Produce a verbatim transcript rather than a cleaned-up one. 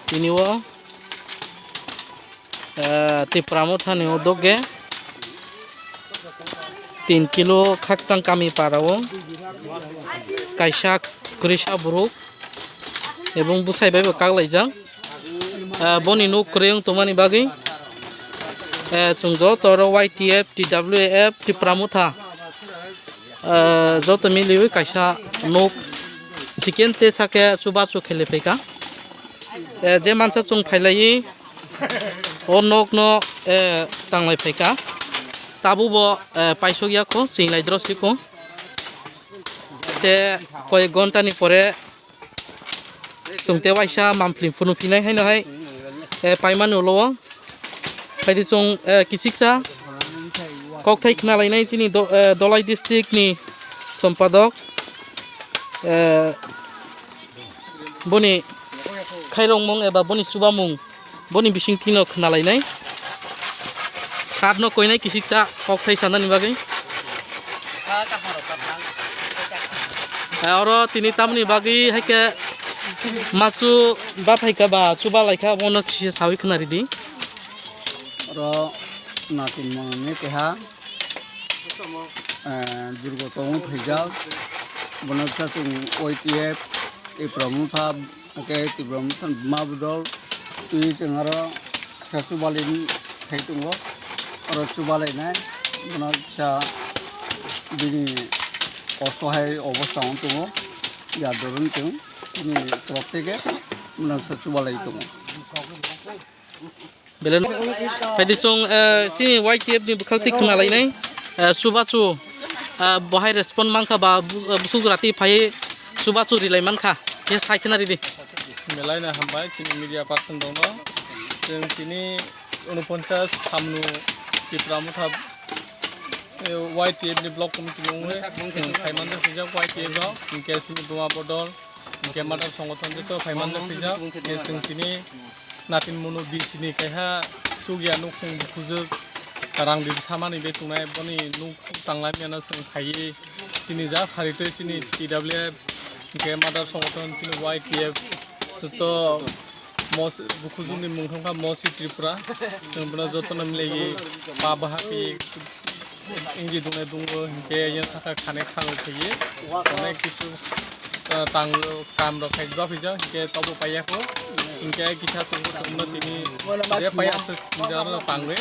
Tini o, eh, Tipra Motha ni o doge tin kilo Khakchang Kami para o kaisa kwrwisa borok ebong bwsai bai bo kaklaijak. Eh, boni nuk kwrwi wng tongmani bagwi, eh, chwng joto oro Y T F, T W F, Tipra Motha, eh, joto miliwi kaisa nuk chicken tei sake chubachu khele phaikha. Eh, je mansa chwng phailaiwi o nokno, eh, tanglai phaikha. Tabukbo, eh, paisok yakho, chinglai drosiko. Te koyek ghonta ni pore chwng te waisa mampli phunu phinai haino hai, eh, paimani ulo o. Phaidi chwng, eh, kisiksa kokthai khna lainai chini do-, eh, Dholai district ni sompadok, eh, boni khairokmung eba boni chubamung boni bisingtwi no khna lainai. Sat no koinai kisiksa kokthai sanani bagwi. Eh, oro tini tamni bagwi hai khe machu ba phaikha ba chuba laikha, bono kisa sawi khna ridi. Oro natin mwnwi keha, eh, durgo tongwi phaijak. Bono kisa chwng Y T F, Tipra Motha, hwnkhe Tipra Motha Buma Bodol twi chwng oro kisa chubalai khai tongo. Oro chubalainai bono kisa bini osohai obostha wng tongo. Yar doroni chwng chini kwrwk theke bono kisa chubalai tongo. Belai no. Phaidi chwng, eh, chini Y T F ni bwkhak twi khna lainai, eh, chubachu, eh, bohai respond mankha ba bu-, eh, busuk jora twi phaiwi chubachu rilai mankha, khe sai khna ridi. Belai no hambai chini media person rokno. Chwng tini unoponchas samnu Tipra Motha, eh, Y T F ni block committee ni wngwi chwng khaimani swijak Y T F rok, hinkhe chini Buma Bodol, hinkhe Mother Songothon joto khaimani swijak, hinkhe chwng tini natin munu B C ni kaiha chukya nukhung bukhujwk rang ri samani bai tongnai, boni nuk tanglai mano chwng khaiwi chini ja pharitwi chini T W F, hinkhe Mother Songothon chini Y T F joto mos-, bukhujwkni mung thangkha Mosi Tripura, chwng bono jotono milaiwi ba bahapi Ingi dungnai dungo, hinkhe yang saka khane khalo thaiye. Onek kisu, eh, tang, kam rok khai jua phija, hinkhe tobo paiya ko. Hinkhe kisa tongo chwngno tini je paiya aswk jora tangwi.